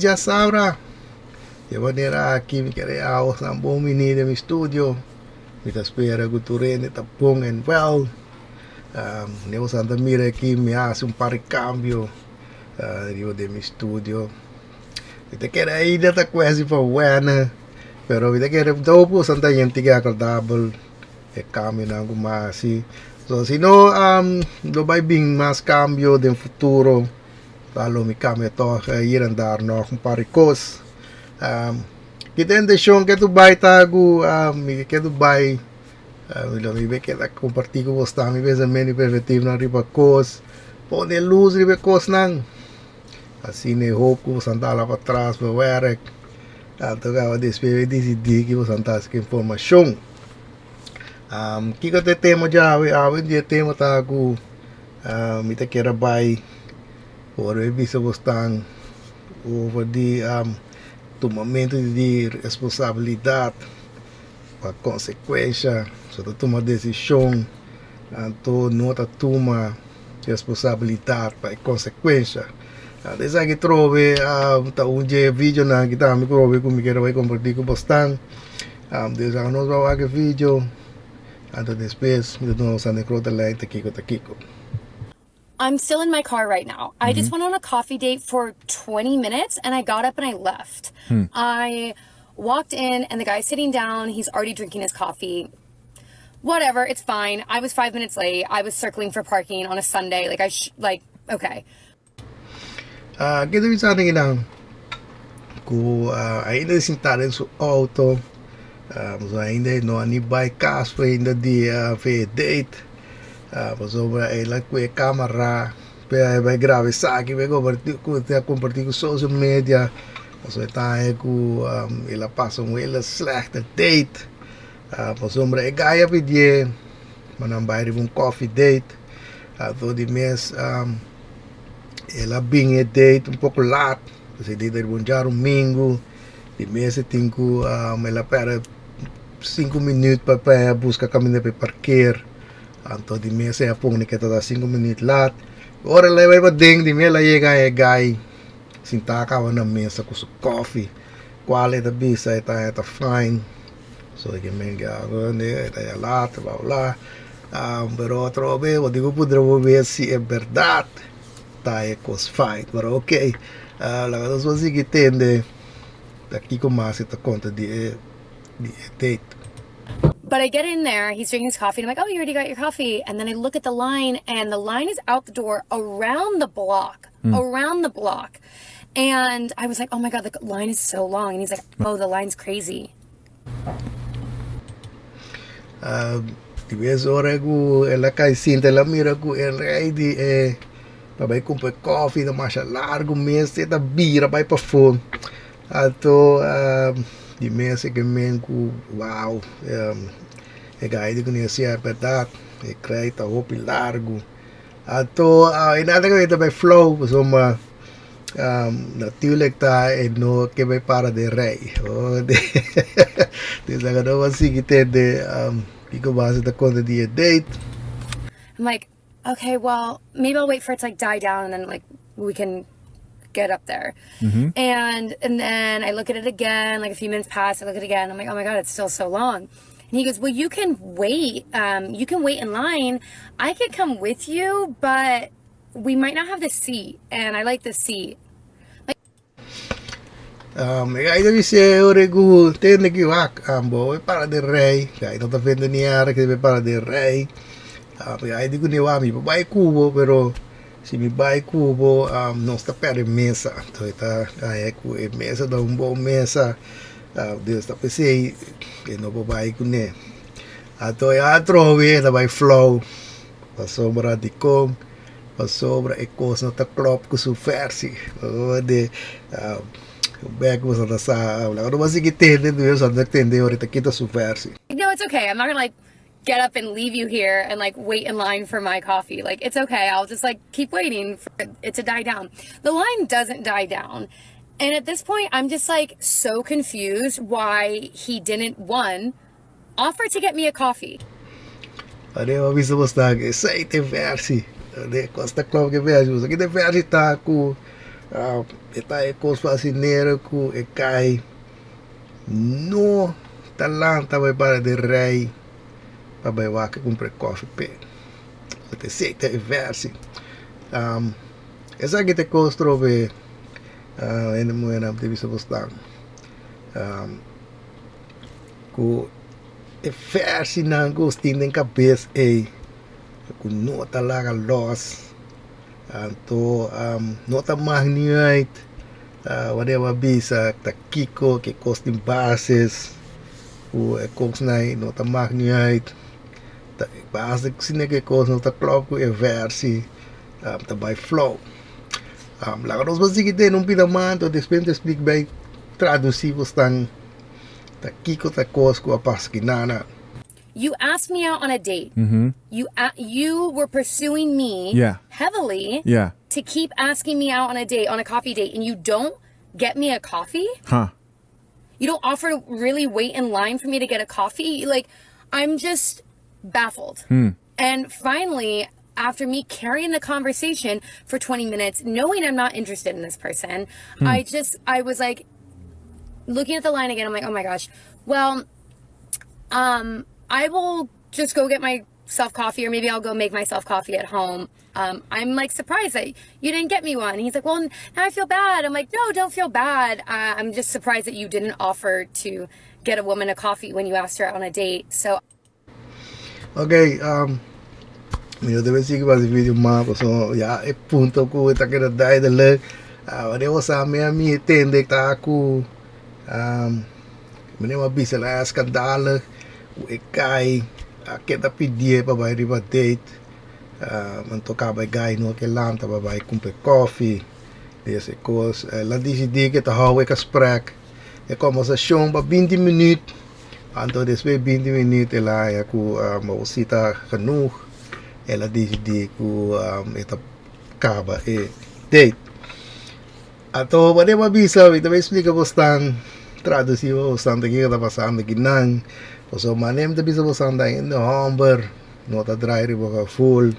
djasabra. Di e manera aki mi kere awo nan bon bini den mi studio. Mi ta spera ku tur hende ta bon en wèl. Nia bo ta mira aki mi a hasi un par di kambio riba den mi studio. Mi ta kere ainda ta kwesti pa wèna, pero mi ta kere dou ku boso ta yenti ke agradabel e kambionan ku mi a hasi. So si no lo bai bin mas kambio den futuro. Ta lo mi kambia tòg hier en daar nòg un par di kos. Ki ta inteshon ke tu bai ta ku mi ke tu bai mi lo mi keda kompartí ku bos tambe mi pensamentu i perspektivnan riba kos. Pone lus riba e kosnan. Asina e hoop ku boso ta hala patras pa wèrk. Tantu kaba despues mi disidí ki boso ta hasi ku informashon. Kiko ta e tema djawe? Awe dia e tema ta ku mi ta kere bai ora mi bisa bosnan over di tumamentu di responsabilidat pa konsekuensha. So ta tuma desishon anto no ta tuma responsabilidat pa e konsekuensha. Esaki trobe ta un dje videonan ki tambe probe ku mi kere bai kompartí ku bosnan. Des a nos bai wak e video anto despues mi ta duna boso e grote lijn ta kiko ta kiko. I'm still in my car right now. I just went on a coffee date for 20 minutes and I got up and I left. I walked in and the guy's sitting down, he's already drinking his coffee. Whatever, it's fine. I was 5 minutes late. I was circling for parking on a Sunday. Like, I, like, okay. Ke ta bisa nan ku ainda sintá den su outo, so ainda no a ni bai kas ainda di e date, pasobra el a kue kamera pa e bai graba esaki pa e kompartí ku social media, pasobra e ta haña ku el a pasa un hele slechte date, pasobra e guy a pidié pa nan bai riba un coffee date, anto di mes el a bin e date un poko lat, e date riba un djarumingu, di mes e tin ku el a pèrdè 5 minüt pa e buska kaminda pa e parker, anto di mes e a pone ku e ta 5 minüt lat, ora el a bai paden di mes el a yega e guy sintá kaba na mesa ku su kofi, kual e ta bisa e ta fine, so e e ta ya lat bla bla, pero atrobe bo tin ku puntra bo mes si e bèrdat ta e kos fine, pero okay, laga nos por sigui tende ta kiko mas e ta konta di e date. But I get in there, he's drinking his coffee, and I'm like, "Oh, you already got your coffee." And then I look at the line, and the line is out the door around the block, around the block. And I was like, "Oh my God, the line is so long." And he's like, "Oh, the line's crazy." Di bes ora ku el a kai sinta el a mira ku e rei di e pa bai kumpra kofi ta masha largu mes e ta bira bai pafó. Anto di mes e ke men ku wow, e gai di kuné sier bèrdat e krei ta hopi largu. Anto e nada ku e ta bai flou pasobra natuurlijk ta e no ke bai para den rei. Dus laga nos a sigui tende kiko base ta konta di e date. I'm like, "Okay, well, maybe I'll wait for it to, like, die down and then, like, we can get up there." And then I look at it again, like a few minutes pass, I look at it again, I'm like, "Oh my God, it's still so long." And he goes, "Well, you can wait. You can wait in line. I could come with you, but we might not have the seat. And I like the seat." E guy bisa ora ku tende ki wak, bo bai para den rei, guy no ta vende ni ara ke bai para den rei. E guy di kuné wak mi por bai ku bo, pero si mi bai ku bo, nos ta pèrdè mesa. Anto e ta haña ku e mesa ta un bon mesa, dus ta p'esei e no por bai kuné. Anto e atrobe e ta bai flou pasobra dikon, pasobra e kos no ta klòp ku su versie. De bek boso ta sa, laga nos a sigui tende, nos a tende ora e ta kita su versie. "No, it's okay. I'm not gonna, like, get up and leave you here and, like, wait in line for my coffee. Like, it's okay. I'll just, like, keep waiting for it to die down." The line doesn't die down. And at this point, I'm just, like, so confused why he didn't, one, offer to get me a coffee. Ade a bisa bosnan esei ta e versie. De kos ta klòp ku e versie. Pasobra ki ta e versie ta ku E ta e kos fasinero ku e kai no ta lanta bai para den rei pa bai wak kumpra e kòfi p'e. Esei ta e vèrsi. Esaki ta e kos trobe hende muhernan ta bisa bosnan ku e vèrsinan ku tin den kabes ei ku no ta laga lòs. Anto no ta mag ni uit wanneer bo a bisa ta kiko ke kos tin bases ku e kosnan no ta mag ni uit ta base asina ke kos no ta klòp ku e vèrsi ta bai flou. Laga nos por sigui tene un pida mas anto despues mi ta splika bai tradusí bosnan ta kiko ta kos ku a pasa kinana. You asked me out on a date. You you were pursuing me Yeah. heavily Yeah. to keep asking me out on a date, on a coffee date, and you don't get me a coffee? Huh. You don't offer to really wait in line for me to get a coffee? Like, I'm just baffled. And finally, after me carrying the conversation for 20 minutes, knowing I'm not interested in this person, I just, I was like, looking at the line again, I'm like, oh my gosh, well, I will just go get myself coffee, or maybe I'll go make myself coffee at home. I'm like surprised that you didn't get me one. And he's like, well, now I feel bad. I'm like, no, don't feel bad. I'm just surprised that you didn't offer to get a woman a coffee when you asked her out on a date. So Ok, mi no debe sigui mas e video mas, pasobra ya e punto ku ta keda duidelijk. Wanneer bo sa mi a mi tende ta ku meneer a bisa la a skandalig ku e kai a keda pidié pa bai riba date. Anto kaba e gai no ke lanta pa bai kumpra kofi des e kos. El a disidí ke ta hou e gesprek, e kombersashon pa 20 minüt. Anto despues di 20 minüt el a haña ku bo sita genoeg, el a disidí ku e ta kaba e date. Anto bo debe bisa, mi ta bai splika bosnan, tradusí pa bosnan ta kiko ta pasando akinan, pasobra manera mi ta bisa bosnan ta hende hòmber no ta drai riba gevoel,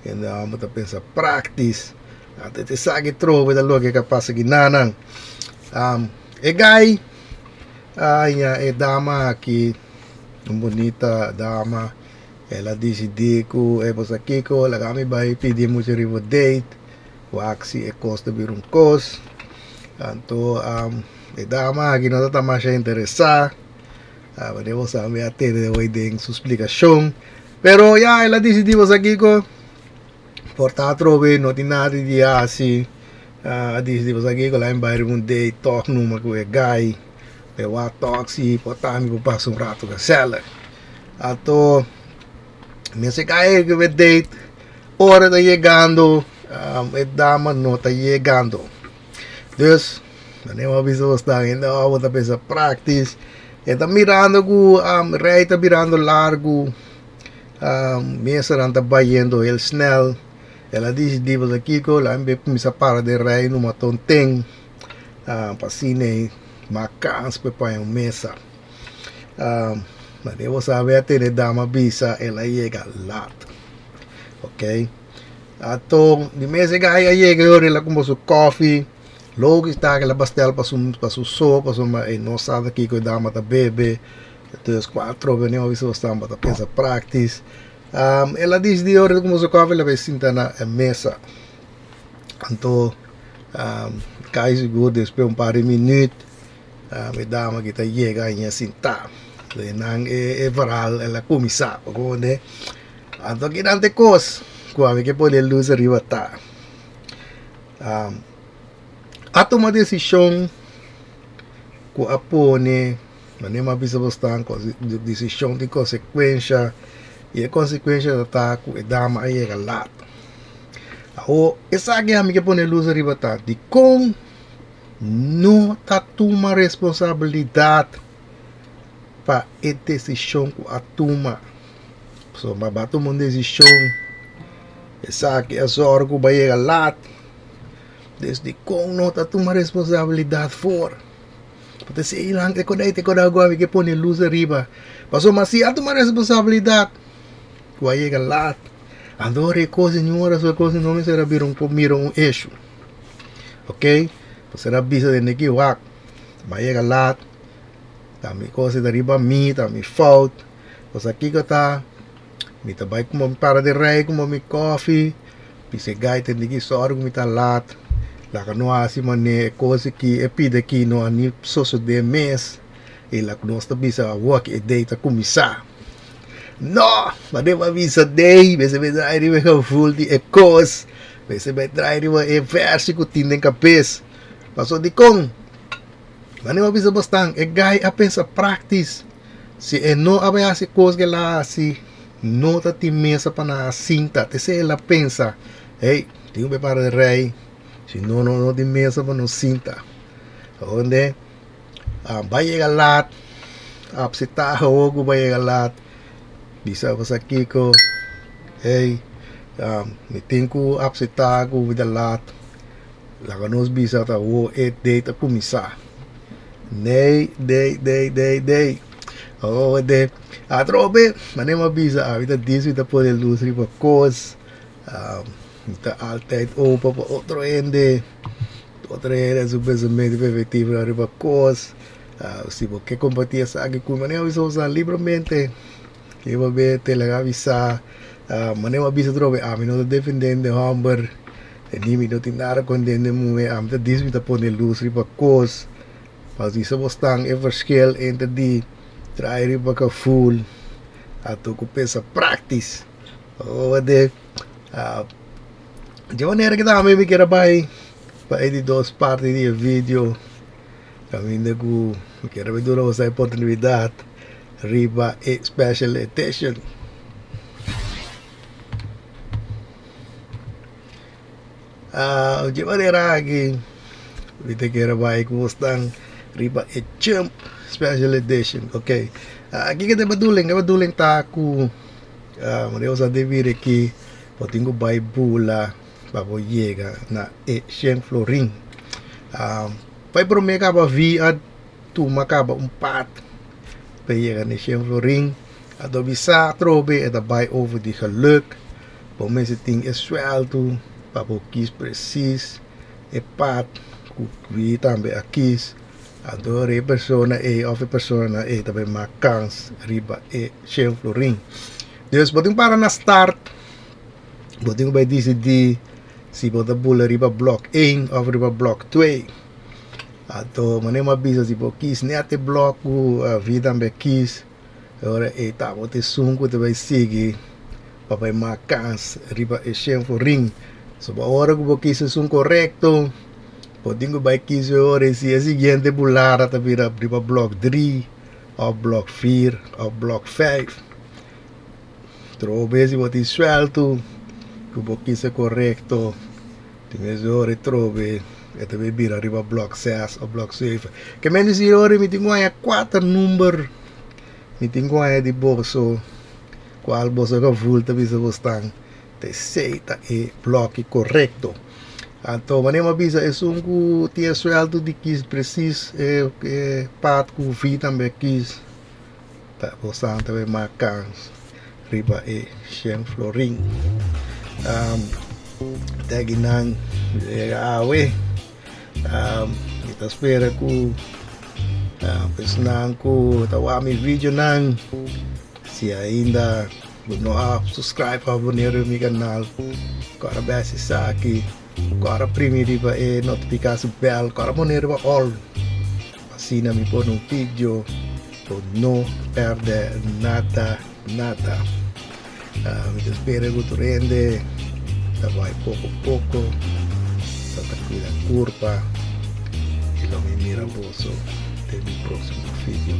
hende hòmber ta pensa praktis, anto ta esaki trobe ta loke ka pasa akinanan. E gai. Aña e dama aki, un bunita dama, el a disidí ku e por sa kiko, laga mi bai pidi mucha riba date, wak si e kos ta bira un kos. Anto e dama aki no ta masha interesá, manera bo sa mi a tende hoy den su splikashon, pero ya el a disidí por sa kiko. Por ta atrobe no tin nada di hasi. A disidí pa sa kiko la mi bai riba un date tòg numa ku e guy. E wak tòg si por ta mi por pasa un rato gezellig. Anto mester kai riba e date ora ta yegando e dama no ta yegando. Dus manera mi a bisa bo sta hende ora bo ta pensa praktis e ta mirando ku rei ta birando largu. Mesanan ta bayendo heel snel. El a disidí pa sa kiko, la mi kuminsá para den rei numa tonten pa asina ei mas kans pa e paña un mesa. Manera bo sabe a tene dama bisa el a yega lat. Ok, anto di mes e gai a yega e ora el a kumpra su kòfi, loke ta el a bastel pa su so pasobra e no sa kiko e dama ta bebe. Dus cuatro bene hopi so stan ta pensa practice. El a dicidi ora como su coffee la bay sinta na e mesa. Anto cai sigur despues un par di minuut e dama aki ta yega y a sinta. E nan e verhaal el a cuminsa bo comprende. Anto akinan ta e cos cu ami ke pone luz ariba ta. A tuma decision cu a pone. Manera mi a bisa bo stan ku desishon tin konsekuensha i e konsekuensha ta ta ku e dama a yega lat. Awor esaki ami ke pone lus ariba ta dikon no ta tuma responsabilidat pa e desishon ku a tuma. Pasobra bo a tuma un desishon esaki a sòru ku bo a yega lat, des dikon no ta tuma responsabilidat for. Bo ta si einan te kòrda ei te kòrda ago ami ke pone lus ariba. Pasobra si a tuma responsabilidat ku a yega lat, anto ora e kos señora su e kos no mester a bira un mira un issue. Ok, pues el a bisa den aki wak, mi a yega laat, ta mi kos ta riba mi, ta mi fout, pues kiko ta, mi ta bai kuma mi para den rei kuma mi kofi, bisa e gai tende aki sòru ku mi ta laat, laga no hasi manera e kos aki, e pida aki no a ni sosodé mes, i laga nos ta bisa awor aki e dei ta kuminsá. No! Manera bo a bisa dei, mester bai draai riba e gevoel di e kos, mester bai draai riba e versie ku tin den kabes. Pasobra dikon? Manera bo a bisa bosnan, e gai a pensa praktis. Si e no a bai hasi kos ku el a hasi, no ta tin mesa pa nan a sinta. Ta esei el a pensa, hey, tin ku bai para di rei, si no no no tin mesa pa nos sinta. Awor Bai yega laat, apsita awor ku bai yega laat, bisa bo sa kiko, hey, mi tin ku apsita ku mi ta laat, laga nos bisa ta awor e day ta kuminsá. Ney, dey, dey, dey, dey. Awor de atrobe, manera mi a bisa ami ta dis mi ta pone lus riba kos, mi ta altyd open pa otro hende. Otro hende su pensamentu perspektiva riba kos. Si bo ke kompartí esaki ku mi, manera bo bisa usa libremente. Libremente laga avisá. Manera bo a bisa atrobe ami no ta defendé hende hòmber, ni mi no tin nada kontra hende muhé. Ami ta dis mi ta pone lus riba kos. Pa bisa bo stan e verschil entre di traha riba kaful anto ku pensa práktis. Di manera ku tambe mi kier a bai pa e di dos parti di e video kaminda ku mi kier a bai duna boso e oportunidat riba e special edition. Di manera aki mi ta kier a bai ku bosnan riba e jump special edition ok. Kiko ta e bedoeling? E bedoeling ta ku manera boso a debir aki. Bo tin ku bai bula pa bo yega na e shen florin. Bai prome kaba vi a tuma kaba un pat pa e yega na e shen florin. Anto bisa atrobe e ta bai over di geluk. Bo mester tin e sueldo pa bo kis presis e pat ku vi tambe a kis. Anto e persona ei of e personanan ei ta bai mak kans riba e shen florin. Dus bo tin para na start, bo tin ku bai disidí si bo ta bula riba blòk ein òf riba blòk twee. Anto manera mi a bisa si bo kis nèt e blòk ku vida a kis, e ora ei ta bo ta esun ku ta bai sigui pa bai mak kans riba e shen forin. So bo ora ku bo kis esun korekto, bo tin ku bai kis e ora ei si e siguiente bulada ta bira riba blòk dri. Of blok vier of blok vijf. Trobe si bo tin suelto ku bo kisa korekto tin mes ora e trobe e ta bay bira riba blok zes of blok zeven. Ke men di si ora mi tin ku haña kuater number mi tin ku haña di boso kual boso gevoel ta bisa bo stan Ta esei ta e bloki korekto. Anto manera mi a bisa esun ku tin e sueldo di kis presis e pat ku vi tambe kis ta bosan ta bay mak kans riba e shen florin. Te akinan mi ta yega awe mi ta spera ku esnan ku ta wak mi videonan si ainda Bo no a subscribe of abonera riba mi canal, kora bes esaki, kora primi riba e notificatie bell, kora pone riba all, asina mi pone un video bo no perde nada nada. Mi ta spera ku tur hende ta bai poko poko, ta ta cuida curpa y lo mi mira boso den mi proximo video.